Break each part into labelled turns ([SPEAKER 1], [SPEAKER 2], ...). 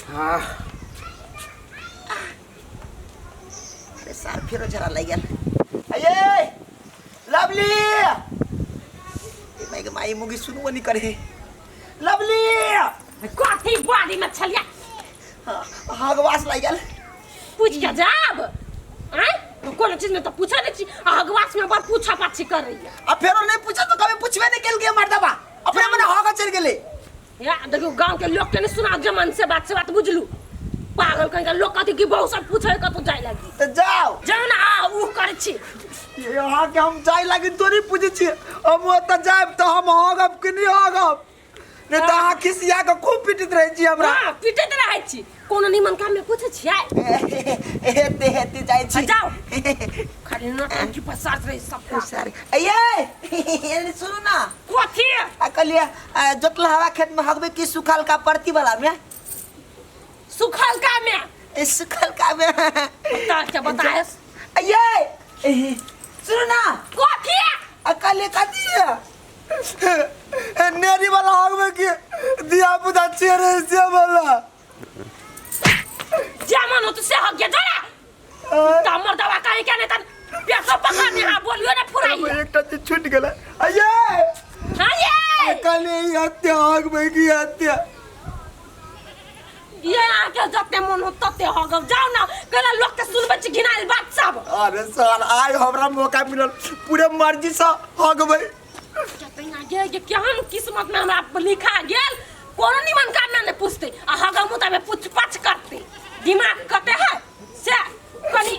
[SPEAKER 1] हाँ अरे सार फेरो जरा लागि गेल। अये लवली, ए माई के माई मुगी सुनबो नहीं करे। लवली
[SPEAKER 2] कथी बाड़ी में छलिया?
[SPEAKER 1] हाँ, हगवास लागि गेल।
[SPEAKER 2] पूछ के जाब आय, कोनो चीज में तो पूछा नहीं छी, आ हगवास में बड़ पूछा पाछी कर रही है।
[SPEAKER 1] आ फेरो नहीं पूछा तो कभी पूछबे नहीं केलकै मर्दबा, अपने मने हग चलि गेलै।
[SPEAKER 2] या देखियो गांव के लोग के नहीं सुना जमन से बात से बात बुझलू, पागल कहीं का लोग कहते कि बहुत सब पूछे कतौ जाय लागी।
[SPEAKER 1] तो जाओ
[SPEAKER 2] जाओ ना, आ उ करै छी।
[SPEAKER 1] ये अहाँ के हम जाय लागी तोरी पूछै छी, हम ओतऽ जायब तऽ हम हगब कि नहि हगब, नहीं तऽ अहाँ खिसिया के खूब पीटैत रहै छी हमरा।
[SPEAKER 2] हां पीटैत रहै छी, कोनो निमन काम में पूछै छियै?
[SPEAKER 1] हेते हेते जाइ छी।
[SPEAKER 2] जाओ खाली नौटंकी पसारत रही सबका।
[SPEAKER 1] सारी अये सुनू ना।
[SPEAKER 2] कथी?
[SPEAKER 1] आ कहलियै जोतल हवा खेत में हगबे कि सुखल का परती वाला में?
[SPEAKER 2] सुखल का में।
[SPEAKER 1] ए, सुखल का में।
[SPEAKER 2] बता के बताए।
[SPEAKER 1] अये सुनू ना।
[SPEAKER 2] कथी?
[SPEAKER 1] आ कहलियै कथी नेरी वाला हगबे कि दिया पुता चेरे से वाला?
[SPEAKER 2] जमन हो तो से हग गया जरा तमर दवा काहे के नहीं तन पैसा पकड़ ने। हां बोलियो ना फुराई।
[SPEAKER 1] एकटा चीज छूट गेलै। अये
[SPEAKER 2] हां ये
[SPEAKER 1] कहलियै ई हत्या हगबे कि हत्या?
[SPEAKER 2] ये आके जते मन हो तते हगब, जाओ ना कहला लोग के सुनबै छी घिनायल बात सब।
[SPEAKER 1] अरे सर आइ हमरा मौका मिलल पूरे मर्जी से हगबै।
[SPEAKER 2] जते गे गे केहन किस्मत में हमरा लिखा गेल, कोनो निमन काम में नहीं पूछते आ हगम मुता में पूछ पाछ करते, दिमाग कते है से कनी।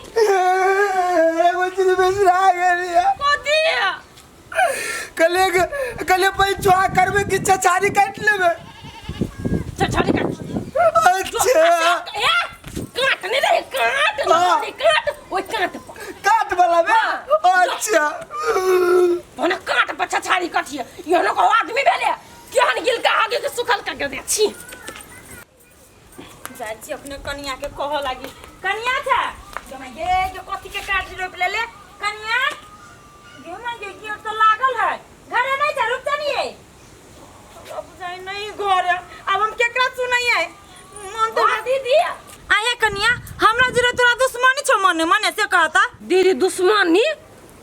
[SPEAKER 1] एगो चीज बिसरा गेलियै।
[SPEAKER 2] कथी?
[SPEAKER 1] कहलियै कहलियै पैचुआ करबै कि चचारी काटि लेबै?
[SPEAKER 2] चचारी काट।
[SPEAKER 1] अच्छा
[SPEAKER 2] ए काट नहीं रहे, काट
[SPEAKER 1] हाँ।
[SPEAKER 2] नहीं काट, ओइ काट पर।
[SPEAKER 1] काट वाला में?
[SPEAKER 2] हाँ।
[SPEAKER 1] अच्छा
[SPEAKER 2] ओने काट पर चचारी कटिए, एहनो को आदमी भेले केहन गिल का आगे के सुखल का दे छी।
[SPEAKER 3] जाइ छी अपने कनिया के कहऽ लागी। कनिया छा गे ये जो कथी के काट रोपि लेले कनिया? गे माय गे गेट तो लागल है, घरे नहीं छा रुपचनिए? अब जाई नहीं घरे, अब हम केकरा सुनैए? मन तो
[SPEAKER 2] हाँ, दीदी।
[SPEAKER 3] आया कनिया, हमरा जरे तोरा दुश्मनी छौ मने मने से कहता।
[SPEAKER 2] दीदी दुश्मनी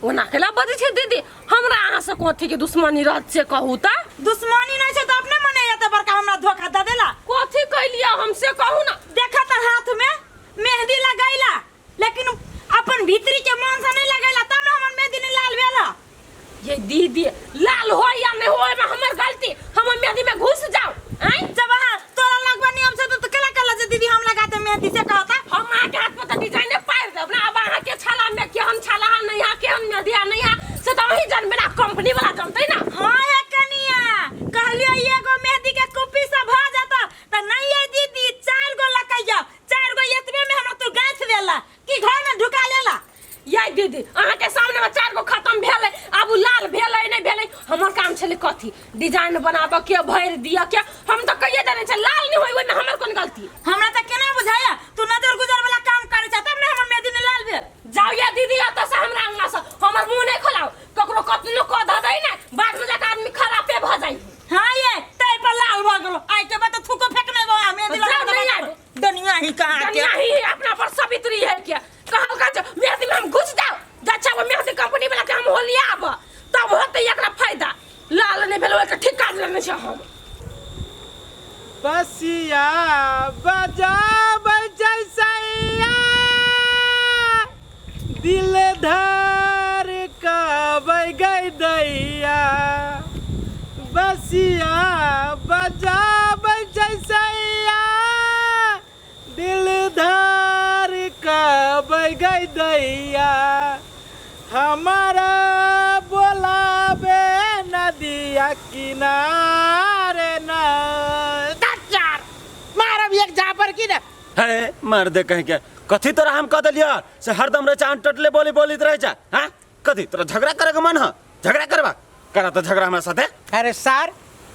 [SPEAKER 2] ओना केला बजै छै दीदी, हमरा अहाँ से कथी के दुश्मनी रहत से कहू त?
[SPEAKER 3] दुश्मनी नहीं छै त अपने मने एते बड़का हमरा धोखा दे देला।
[SPEAKER 2] कथी कैलियै हम से कहू ना।
[SPEAKER 3] देखा त हाथ में मेहंदी लगैला, लेकिन अपन भीतरी के मन से नहीं लगैला तब ना हमर मेहंदी नहीं लाल भेल।
[SPEAKER 2] ये दीदी लाल हो या नहीं हो एमे हमर गलती, हम मेहंदी में घुस जाओ आय?
[SPEAKER 3] जब अहाँ तोरा लगबा नियम से तो केला केला जे दीदी हम लगाते मेहंदी से कहता।
[SPEAKER 2] हम अहाँ के हाथ में तो डिजाइन पार देब ना, अब अहाँ के छाला में केहन छाला है नहीं है, केहन मेहंदी है नहीं है से तो अहीं जानबे ना, कंपनी वाला जानते ना।
[SPEAKER 3] हाँ हे कनिया कहलियो एगो मेहंदी के कुपी से भ जाता त नहीं ये दीदी 4 गो लकैया, 4 गो एतबे में हमरा तू गाछ देला कि घर में ढुका लेला।
[SPEAKER 2] ये दीदी अहाँ के सामने में 4 गो खत्म भेलै, आब उ लाल भेलै नहीं भेलै, हमर काम छलै कथी डिजाइन बनाबऽ के भरि दिअ के, हम तऽ कहिए देने छै लाल नहीं होय ओहिमे हमर कोन गलती।
[SPEAKER 3] हमरा तऽ केना बुझाया तू नजर गुजर वाला काम करै छ तब ने हमर मेहंदी नहीं लाल भेल।
[SPEAKER 2] जाओ ये दीदी एतऽ से हमरा अंगना से, हमर मुंह नहीं खोलाओ, ककरो कतनो कह दऽ दै ने बाद में जाके आदमी खराबे भऽ जाइ।
[SPEAKER 3] हाँ ये तै पर लाल भऽ गेलो, आइ के बाद तऽ थूको फेकने बा मेहंदी
[SPEAKER 2] जाओ,
[SPEAKER 3] लगा
[SPEAKER 2] नहीं
[SPEAKER 3] देबो।
[SPEAKER 2] आबे।
[SPEAKER 3] दुनिया ही कहाँ के
[SPEAKER 2] दुनिया ही अपना पर सवित्री है क्या कहल का जो मेहंदी में हम घुस जाओ, अच्छा वो मेहंदी कंपनी वाला के हम होलिया आब तब होते एकरा फायदा, लाल नहीं भेल ओकर ठीक काज लेने छै हम।
[SPEAKER 4] बसिया बजाबै छै सैया दिल धर कबै गै दैया, बसिया बजाबै छै सैया दिल धर कबै गै दैया, हमारा बोलाबे नदिया किनारे न।
[SPEAKER 5] मारब एक झापर की ने
[SPEAKER 6] हे मार दे कहीं के कथी तोरा हम कह देलिया से हरदम रहे छै टटले बोली बोलित रहे छै। हाँ कथी तोरा झगड़ा करे के मन है? झगड़ा करबा करा तो झगड़ा हमरा साथे।
[SPEAKER 5] अरे सार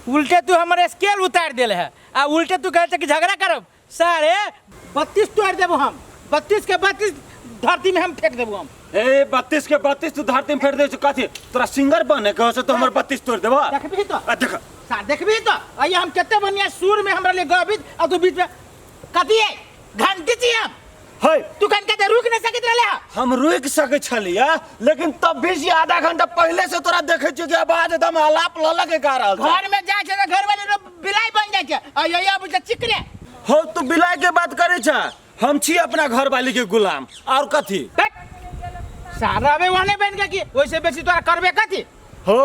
[SPEAKER 5] उल्टे तू हमर स्केल उतार देले है आ उल्टे तू कहे छै कि झगड़ा करब। सारे 32 तोड़ देबो हम, 32 के 32 धरती में हम फेंक देबो हम।
[SPEAKER 6] ए 32 के 32 तू धरती में फेंक दे छै कथी तोरा सिंगर बने के हो से तो हमर 32 तोड़ देबो।
[SPEAKER 5] देखबी तो
[SPEAKER 6] आ देख
[SPEAKER 5] सार देखबी तो आइए हम कते बढ़िया सुर में हमरा लिए गबित आ तू बीच में कथी है घंटी छी हम
[SPEAKER 6] है
[SPEAKER 5] तू कन के रुक नहीं सकैत रहले हा
[SPEAKER 6] हम रुकि सकै छलियै लेकिन तब भी जे आधा घंटा पहिले से तोरा देखै छियौ कि आवाज एकदम आलाप लऽ लऽ के गा रहल छै
[SPEAKER 5] घर में जाइ छै तऽ घर वाले बिलाई बन जाइ छै आ यही आबै छै चिकरे
[SPEAKER 6] हो तू बिलाय के बात करै छ हम छी अपना घरवाली के गुलाम और कथी
[SPEAKER 5] सारा अबे वहने बन के की ओइसे बेसी तोरा करबे कथी
[SPEAKER 6] हो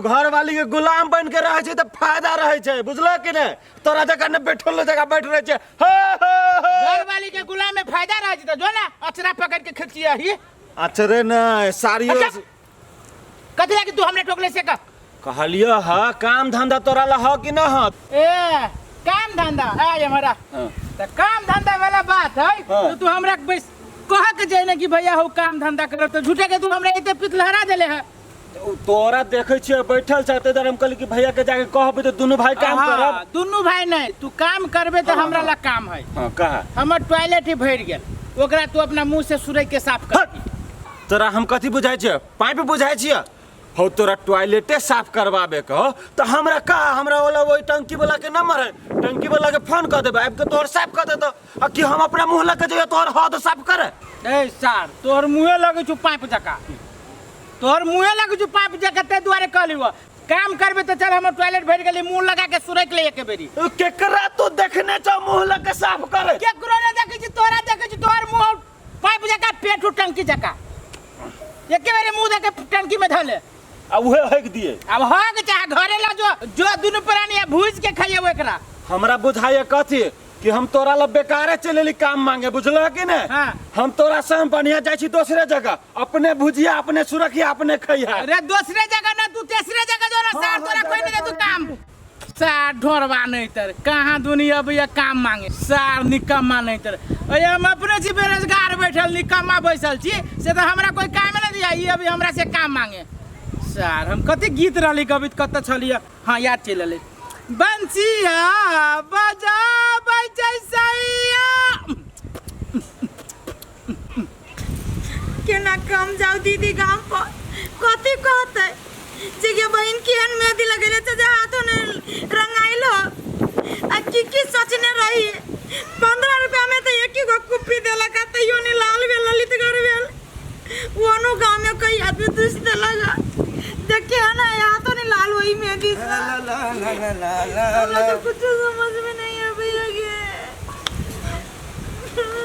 [SPEAKER 6] घरवाली के गुलाम बन के रहै छै तऽ फायदा रहै छै बुझलह कि नहि तोरा जगह ने बैठल जगह बैठ रहै छै हो हो हो
[SPEAKER 5] घर वाली के गुलाम में फायदा रहै छै तऽ जो ना अचरा पकड़ के खिचिया ही
[SPEAKER 6] अच्छा रे नहि साड़ियो
[SPEAKER 5] अच्छा। कथी लागी तू हमरे टोकले से कह
[SPEAKER 6] कहलियो ह काम धंधा तोरा ला ह कि न ह
[SPEAKER 5] ए काम धंधा आय हमारा
[SPEAKER 6] हाँ।
[SPEAKER 5] त काम धंधा वाला बात है
[SPEAKER 6] हाँ।
[SPEAKER 5] तो तू हमरा के बस कह के जाए ना कि भैया हो काम धंधा कर तो झूठे के तू हमरा एते पित लहरा देले है
[SPEAKER 6] उ तोरा देखै छियै बैठल छै ताहि दुआरे हम कहली कि भैया के जाके कहबै तऽ दुनू भाई काम
[SPEAKER 5] हाँ,
[SPEAKER 6] करब
[SPEAKER 5] दुनू भाई नहीं तू काम करबे तो
[SPEAKER 6] हाँ,
[SPEAKER 5] हमरा
[SPEAKER 6] हाँ।
[SPEAKER 5] ला काम है
[SPEAKER 6] हाँ कहा
[SPEAKER 5] हमर टॉयलेट ही भरि गेल ओकरा तू अपना मुंह से सुरई के साफ कर
[SPEAKER 6] हट! तोरा हम कथी बुझाइ छियै पाइप बुझाइ छियै हौ तोरा टॉयलेटे साफ करवाबे के हो तऽ हमरा कह हमरा वाला ओहि टंकी वाला के नंबर है टंकी वाला के फोन कऽ देबै आबि के तोहर साफ कऽ देतौ आ कि हम अपना मुँह लऽ के जइयो तोहर हद साफ करे
[SPEAKER 5] ए सार तोहर मुँहे लगै छौ पाइप जकाँ तोहर मुँहे लगै छौ पाइप जकाँ ताहि दुआरे कहली हो काम करबे तऽ चल हमर टॉयलेट भरि गेलै मुँह लगा के सुरकि ले एके बेरी
[SPEAKER 6] उ केकरा तू देखने छौ मुँह लऽ के साफ करे
[SPEAKER 5] केकरो नहि देखै छी तोरा देखै छी तोहर मुँह पाइप जकाँ पेट हो टंकी जकाँ एके बेरी मुँह दे के टंकी में धऽ ले
[SPEAKER 6] आ उहे हकि दिए
[SPEAKER 5] अब हक चाहे घरे ला जो जो दुनू प्राणी है भूज के खाइए एकरा
[SPEAKER 6] हमरा बुझाइए कथी कि हम तोरा ला बेकारे चलि एली काम मांगे बुझलह कि ने
[SPEAKER 5] हाँ।
[SPEAKER 6] हम तोरा से हम बढ़िया जाइ छी दोसरे जगह अपने भुजिया अपने सुरखिया अपने खैहा
[SPEAKER 5] अरे दूसरे जगह ना तू तीसरे जगह जो ना सार तोरा कोई नहीं दे तू काम सार ढोरवा नहीं तर कहाँ दुनिया भैया काम मांगे सार निकम्मा नहीं तर अरे हम अपने छी बेरोजगार बैठल निकम्मा बैसल छी से तो हमरा कोई काम नहीं दिया ये अभी हमरा से काम मांगे सार हम कते गीत रहली कभी कत छलिए हाँ याद चलि एलै बंसिया बजाबै छै सैया
[SPEAKER 3] केना कम जाउ दीदी गाम पर कथी कहतै जे गे बहिन केहन मेहदी लगेले छै जे हाथो ने रंगाइल हो आ की की सोचने रही 15 रुपया में तो एक ही गो कुप्पी देलक आ तैयो ने लाल भेल ललितगर भेल ओनो गाँव में कई आदमी दुस देलक देखे है ना हाथों ने लाल वही मेहंदी से हमरा तो कुछ समझ में नहीं आवे लगे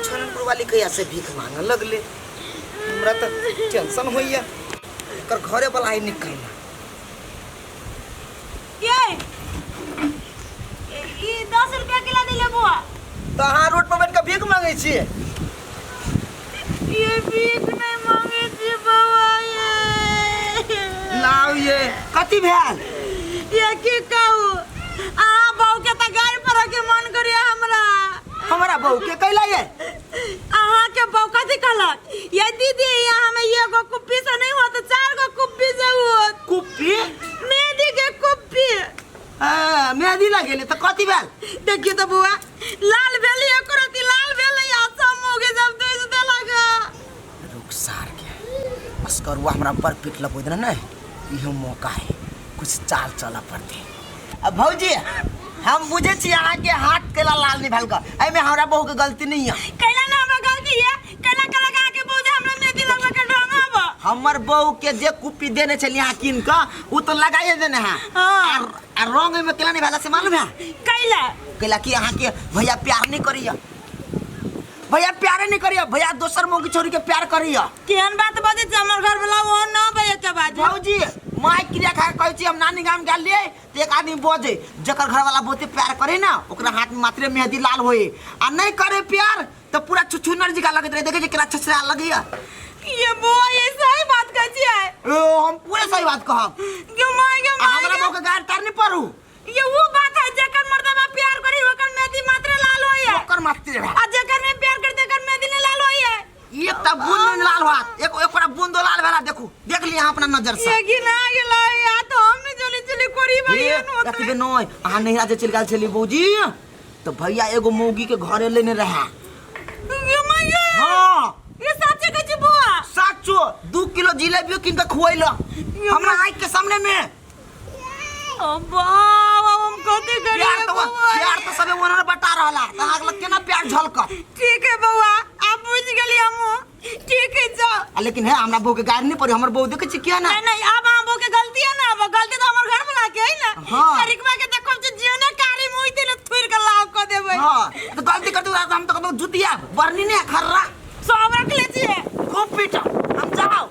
[SPEAKER 1] छनपुर वाली कहिया से भीख मांगे लगले हमरा तो टेंशन होइया एकर घरे वाला है निकलना
[SPEAKER 3] ये ई 10 रुपया किला दिले बुआ
[SPEAKER 1] तो अहाँ रोड पर बैठ के भीख मांगे छियै
[SPEAKER 3] ये भीख नहीं मांगे छी बउआ ये
[SPEAKER 1] लाउ ये कथी भेल
[SPEAKER 3] ये की कहू अहाँ बहू के तऽ गारि पढ़ऽ के मन करिया हमरा
[SPEAKER 1] हमरा बहू के कैला ये
[SPEAKER 3] अहाँ के बहू कथी कहलक ये दीदी यहाँ में एगो कुप्पी से नहीं होत चार गो कुप्पी से होत
[SPEAKER 1] कुप्पी
[SPEAKER 3] मेहंदी के कुप्पी
[SPEAKER 1] हाँ, मेहंदी लगेले तऽ कथी भेल
[SPEAKER 3] देखियो तऽ बउआ लाल भेली एको रत्ती लाल भेलै आ सब मुँह सब दुसि देलक
[SPEAKER 1] रुक सार के अस्करुआ हमरा पर पीट लगो देना नहीं इहो मौका है कुछ चाल चला पड़ते अब भौजी हम बुझे छी अहाँ के हाथ केला लाल नहीं भेल एहिमे हमरा बहू के गलती नहीं है
[SPEAKER 3] कैला ना हमरा गलती है कैला कैला अहाँ के बहू जे हमरा मेहंदी लगवा के ढंग आब
[SPEAKER 1] हमर बहू के जे कुप्पी देने छलियै अहाँ कीन कऽ ओ तऽ लगाइए देने है
[SPEAKER 3] हाँ।
[SPEAKER 1] आ रंग एहिमे केला नहीं भेला से मालूम है
[SPEAKER 3] कैला
[SPEAKER 1] कैला कि अहाँ के भैया प्यार नहीं करिया भैया प्यारे नहीं करिया भैया दोसर मौगी छोरी के प्यार करिया
[SPEAKER 3] केहन बात बजै छै हमर घर वाला ओ न बजे के बाजे
[SPEAKER 1] भौजी माय क्रिया खा के कहै छी हम नानी गाम गेल रहियै तऽ एक आदमी बजै जकर घर वाला बहुते प्यार करे ना ओकरा हाथ में मात्रे मेहंदी लाल होए आ नहीं करे प्यार तऽ पूरा छुछुनर जकाँ लगैत रहै देखै छियै केना छछरा लगैया
[SPEAKER 3] ये बुआ ये सही बात कहै छियै
[SPEAKER 1] ओ हम पूरे सही बात कहब
[SPEAKER 3] गे माय गे
[SPEAKER 1] आ
[SPEAKER 3] माय
[SPEAKER 1] हमरा
[SPEAKER 3] गे।
[SPEAKER 1] बहू के गार तार नहीं पड़ू
[SPEAKER 3] ये वो बात है जेकर मर्दवा प्यार करी ओकर मेहंदी मात्र लाल होई है
[SPEAKER 1] ओकर मात्रे भा
[SPEAKER 3] आ जेकर नहीं प्यार करते तेकर मेहंदी नहीं लाल होई है
[SPEAKER 1] एक ता बूंद नहीं लाल होत एक ओकरा बूंदो लाल भेला देखू देख ली अहाँ अपना नजर से
[SPEAKER 3] ये गिना गेला या तो हम नहीं चली चली कोरी भाई
[SPEAKER 1] ए, एतबे नहीं अहाँ नैहरा जे चलि गेल छली बौजी तऽ भैया एगो मौगी के घरे लेने रहे
[SPEAKER 3] ये मैया
[SPEAKER 1] हाँ
[SPEAKER 3] ये सच्चे कहै छी बुआ
[SPEAKER 1] साचो 2 किलो जिलेबियो कीन के खुएलो हमरा आँख के सामने में
[SPEAKER 3] बाप हम कथी
[SPEAKER 1] प्यार
[SPEAKER 3] करिए
[SPEAKER 1] तो
[SPEAKER 3] बउआ
[SPEAKER 1] प्यार तो सबे ओनर बटा रहला त अहाँ के केना प्यार झलकत
[SPEAKER 3] ठीक है बउआ आप बुझ गेली हमहूँ ठीक है जाओ
[SPEAKER 1] आ लेकिन है हमरा बहू के गारि नहीं पड़ी हमर बहू देखे छी किया ना
[SPEAKER 3] नहीं नहीं अब अहाँ बहू के गलती है ना अब गलती तो हमर घर वाला के है ना
[SPEAKER 1] हाँ।
[SPEAKER 3] तरीकवा के देखो जे जियोने कारी मुई देने थुर के लाव क देबै
[SPEAKER 1] हाँ तो गलती कर दू हम तो कहबो जुतिया बरनी ने खर्रा
[SPEAKER 3] सब रख ले छिए
[SPEAKER 1] खूब पीट हम जाओ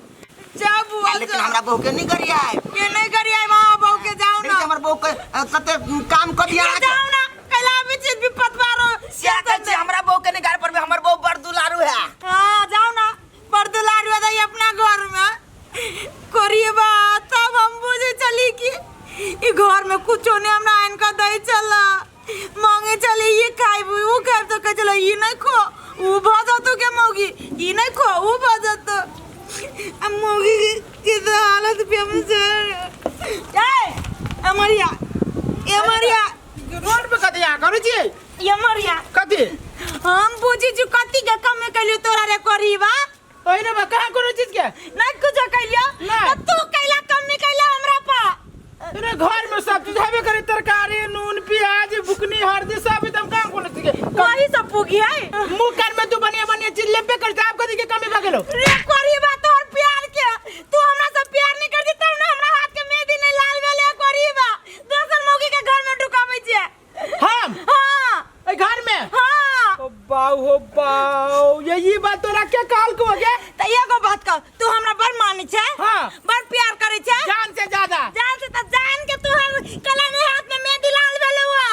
[SPEAKER 3] जाओ बुआ
[SPEAKER 1] लेकिन
[SPEAKER 3] जाओ
[SPEAKER 1] हमरा बहू के नहीं गरिया है
[SPEAKER 3] के नहीं करिए माँ बहू के जाओ ना
[SPEAKER 1] हमर बहू के कते काम कर दिया
[SPEAKER 3] के जाओ ना कैला भी चीज भी पतवारो
[SPEAKER 1] क्या कहै छी हमरा बहू के नहीं गार पर हमर बहू बड़ दुलारू है
[SPEAKER 3] हाँ जाओ ना पर दुलारू है अपना घर में करिए बा तब हम बुझे चली कि ई घर में कुछो नहीं हमरा आन का दई चला मांगे चले ये खाइब वो खाइब तो कहे चला ये नहीं खो ऊ भ जतो के मौगी ई नहीं खो ऊ भ जतो अब मौगी के तो हालत पे हम सर ए अमरिया ए अमरिया
[SPEAKER 5] रोड पे कथी अहाँ करै छियै
[SPEAKER 3] ए अमरिया
[SPEAKER 5] कथी
[SPEAKER 3] हम बुझी छु कथी के कमे कैलियो तोरा रे करीबा
[SPEAKER 5] ओहिने बा कहाँ कोनो चीज के
[SPEAKER 3] नहीं कुछ कैलियो
[SPEAKER 5] नहीं।
[SPEAKER 3] त तू कैला कमी कैला हमरा पा
[SPEAKER 5] तोरे घर में सब चीज हेबे करे तरकारी नून प्याज बुकनी हल्दी सब एकदम कहाँ कोनो चीज के
[SPEAKER 3] वही सब पुगी है
[SPEAKER 5] मुंह कान में तू बढ़िया बढ़िया चीज लेबे कर आप कथी के कमी भऽ गेलो
[SPEAKER 3] रे करीबा तोहर प्यार के तू हमरा से प्यार नहीं करती तब ना हमरा हाथ के मेहंदी नहीं लाल भेले करीबा दोसर मौगी के घर में ढुकाबै छियै
[SPEAKER 5] हम
[SPEAKER 3] हाँ
[SPEAKER 5] एहि घर में
[SPEAKER 3] हाँ
[SPEAKER 5] ओ बाऊ हो बाऊ ये ई बात तोरा के कहल को गे
[SPEAKER 3] त एगो बात कह तू हमरा बड़ मानै छै
[SPEAKER 5] हाँ।
[SPEAKER 3] बड़ प्यार करै छै
[SPEAKER 5] जान से ज्यादा
[SPEAKER 3] जान से त जान के तोहर कला में हाथ में मेहंदी लाल भेलो हुआ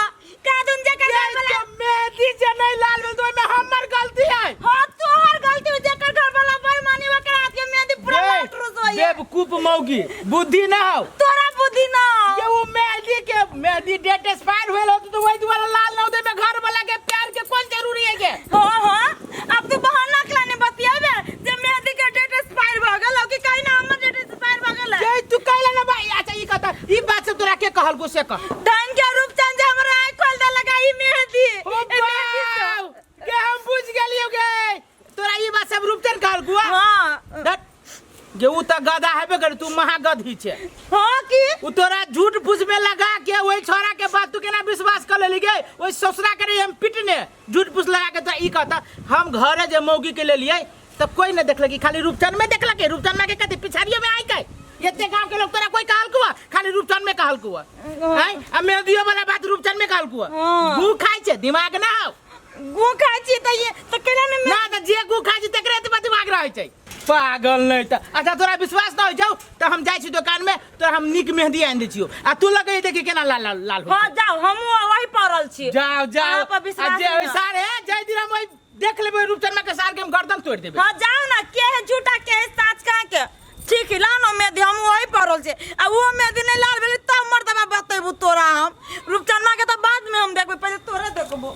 [SPEAKER 3] का दुन जेकर
[SPEAKER 5] ये
[SPEAKER 3] घर वाला
[SPEAKER 5] तो मेहंदी जे नहीं लाल भेल तो ओहिमे हमर गलती है
[SPEAKER 3] हाँ तोहर गलती हो जेकर घर वाला बड़ मानी ओकर हाथ के मेहंदी पूरा लाल रोज होइए
[SPEAKER 5] बेवकूफ मौगी बुद्धि ना हो
[SPEAKER 3] तोरा बुद्धि ना
[SPEAKER 5] ये वो मेहंदी के मेहंदी डेट एक्सपायर होल होत तो वही दुआरे लाल ना होते में घर वाला के प्यार के कौन जरूरी है के
[SPEAKER 3] हाँ हाँ अब तू बहाना के बतियाबे जे मेहंदी के डेट एक्सपायर भ गेल हो कि कहीं ना हमर डेट एक्सपायर भ गेल है।
[SPEAKER 5] ये तू कहला ना भाई अच्छा ई कहता ई बात से तोरा के कहल को से कह
[SPEAKER 3] धन के रूप चंद जे हमरा आँख खोल दे लगा ई मेहंदी
[SPEAKER 5] ओ
[SPEAKER 3] ए मेहंदी से।
[SPEAKER 5] बाप, के हम बुझ गेलियो गे तोरा ई बात सब रूपचंद कहल गुआ
[SPEAKER 3] हाँ
[SPEAKER 5] धत, गे ऊ त गधा हेबे करे तू महागधी छे
[SPEAKER 3] हाँ की
[SPEAKER 5] उ तोरा झूठ फूस में लगा के वही छोरा के बात तू केना विश्वास कर लेली गे ओहि ससुरा के रही हम पिटने झूठ फूस लगा के तो ई कहता हम घरे जे मौगी के लेलिए त कोई न देखलक खाली रूपचंद में देखलक रूपचंद में के कथी पिछाड़ियो में आई के एते गांव के लोग तोरा कोई कहल कुआ खाली रूपचंद में कहल कुआ हैं आ मेहंदियो वाला बात रूपचंद में कहल कुआ
[SPEAKER 3] हाँ।
[SPEAKER 5] गू खाइ छै दिमाग ना हो
[SPEAKER 3] गु खाइ छी त ये त केना ने
[SPEAKER 5] ना त जे गू खाइ छै तकरे एतबा दिमाग रहै छै पागल नहीं त अच्छा तोरा विश्वास ना हो जाऊ त हम जाइ छी दुकान में तोरा हम नीक मेहंदी आनि दै छियो आ तू लगै देखी केना लाल लाल लाल होइ
[SPEAKER 3] हाँ
[SPEAKER 5] छै।
[SPEAKER 3] जाओ हमहूँ वही पड़ल छी
[SPEAKER 5] जाओ जाओ
[SPEAKER 3] अहाँ पर
[SPEAKER 5] आ
[SPEAKER 3] विश्वास
[SPEAKER 5] जे
[SPEAKER 3] नहि।
[SPEAKER 5] सार है जाय दिन हम ओहि देख लेबै रूपचंद के सार के हम गर्दन तोड़ि देबै
[SPEAKER 3] हाँ जाओ ना के है झूठा के है साच कहाँ के ठीक है लाओ ना मेहंदी हम वही पड़ल छी आ वो मेहंदी नहीं लाल भेलै तब मर्दबा बतेबू तोरा हम रूपचंदमा के तऽ बाद में हम देखबै पहिले तोरे देखबो।